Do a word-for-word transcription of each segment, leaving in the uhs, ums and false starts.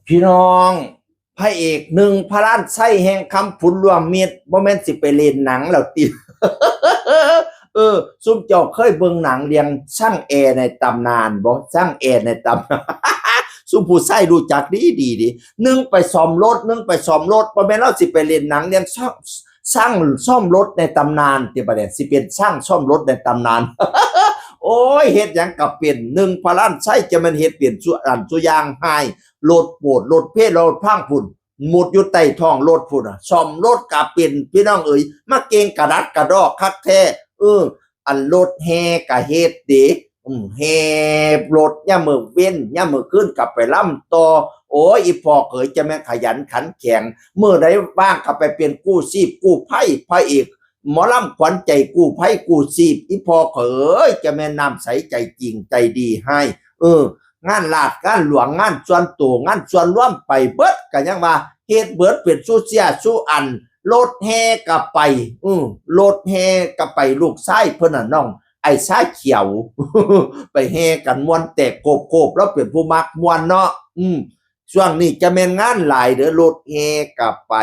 พี่น้อง พระเอกหนึ่งพระล้านไส้แห่งคำผุนรวมมิตรบ่แม่นสิไปเล่นหนังแล้วติ เออ ซุมเจ้าเคยเบิ่งหนังเรื่องช่างแอร์ในตำนานบ่ ช่างแอร์ในตำนาน ซุมผู้ไส้รู้จักดีดีดิ หนึ่งไปซ่อมรถ หนึ่งไปซ่อมรถ บ่แม่นเราสิไปเล่นหนังเรื่องช่าง ช่างซ่อมรถในตำนานติ บัดนี้สิเป็นช่างซ่อมรถในตำนาน โอ้ย เฮ็ดหยังก็เป็น หนึ่งพระล้านไส้จะมันเฮ็ดเป็นสุอันสุอย่างให้ รถโปดรถเพรถพังพุ้น มุดอยู่ใต้ท้องรถพุ้นน่ะ ซ่อมรถก็เป็น พี่น้องเอ๋ย มาเก่งกระดัดกระดอกคักแท้ เออ อันรถแห่ก็เฮ็ดเด้ อืม แห่รถยามมื้อเว็น ยามมื้อคืนก็ไปลำต่อ โอ้ย อีพ่อเขยจะแม่นขยันขันแข็ง มื้อใดว่างก็ไปเป็นกู้ชีพกู้ภัย พระเอกหมอลำขวัญใจกู้ภัยกู้ชีพ อีพ่อเขยจะแม่นน้ำใสใจจริงใจดีให้ เออ งานลาดงานหลวง งานส่วนตัว งานส่วนรวมไปเบิด ก็ยังว่าเฮ็ดเบิดเป็นสุเสียสุอัน รถแห่ก็ไป อือ รถแห่ก็ไป ลูกชายเพิ่นน่ะ น้องไอ้ชาเขียว ไปแห่กันม่วนแตกโกบๆ แล้วเป็นผู้มักม่วนเนาะ อืม ช่วงนี้จะแม่นงานหลายเด้อ รถแห่ก็ไป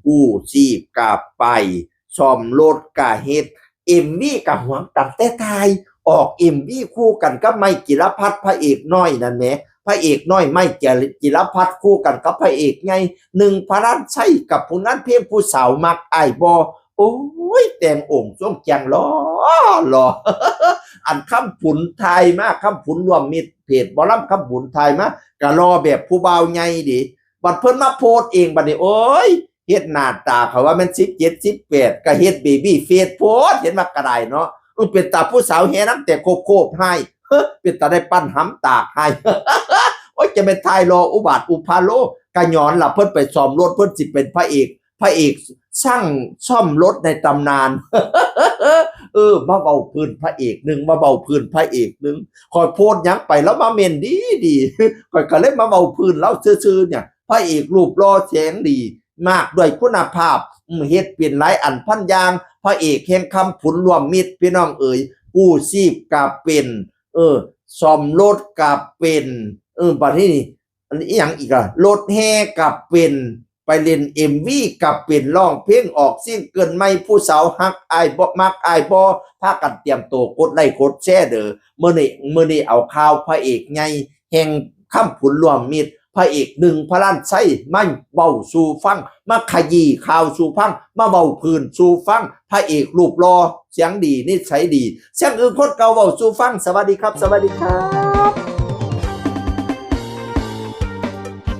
กู้ชีพก็ไป ซ่อมรถก็เฮ็ด เอ็มวีก็หวงตั้งแต่ถ่าย ออกเอ็มวีคู่กันกับไมค์จิรพัฒน์ พระเอกน้อยนั่นแหม พระเอกน้อยไมค์จิรพัฒน์คู่กันกับพระเอกใหญ่หนึ่งพระล้านไส้ กับผลงานเพลงผู้สาวมักอ้ายบ่ โอ้ย แต่งองค์ทรงแจงหล่อหล่อ อันคำผุนถ่ายมา คำผุนรวมมิตร เพจหมอลำคำผุนถ่ายมา ก็หล่อแบบผู้บ่าวใหญ่ดี บัดเพิ่นมาโพสต์เองบัดนี้ โอ้ย เฮ็ดหน้าตาเขาว่าแม่นสิบเจ็ด สิบแปด ก็เฮ็ดเบบี้เฟสโพสต์ เห็นว่ากระไดเนาะ เออ เป็นตาผู้สาวแห่น้ำแต่โคบๆ ให้ เฮ้อ เป็นตาได้ปั้นหำตากให้ โอ้ย จะเป็นทายรออุบาทอุพาโล กะหย้อนล่ะเพิ่นไปซ่อมรถ เพิ่นสิเป็นพระเอก พระเอกช่างซ่อมรถในตำนาน เออ มาเว้าพื้นพระเอกหนึ่ง มาเว้าพื้นพระเอกหนึ่ง ข้อยโพสต์หยังไปแล้วมาเม้นดีดี ข้อยก็เลยมาเว้าพื้นลาวซื่อๆ เนี่ย พระเอกรูปหล่อแสงดี มากด้วยคุณภาพ อืม เฮ็ดเป็นหลายอันพันอย่าง พระเอกแห่งคำผุนรวมมิตร พี่น้องเอ๋ย กู้ชีพก็เป็น เออ ซ่อมรถก็เป็น เออ บัดนี้นี่ อันนี้อีหยังอีกล่ะ รถแห่ก็เป็น ไปเล่นเอ็มวีก็เป็น ร้องเพลงออกซิงเกิลใหม่ ผู้สาวฮักอ้ายบ่ มักอ้ายบ่ พากันเตรียมตัวกดไลค์กดแชร์เด้อ มื้อนี้ มื้อนี้เอาข่าวพระเอกใหญ่แห่งคำผุนรวมมิตร พระเอกหนึ่งพระล้านไส้มาเว้าสู่ฟัง มาขยี้ข่าวสู่ฟัง มาเว้าพื้นสู่ฟัง พระเอกรูปหล่อ เสียงดี นิสัยดี เสียงอื่นคนเก่าเว้าสู่ฟัง สวัสดีครับ สวัสดีครับ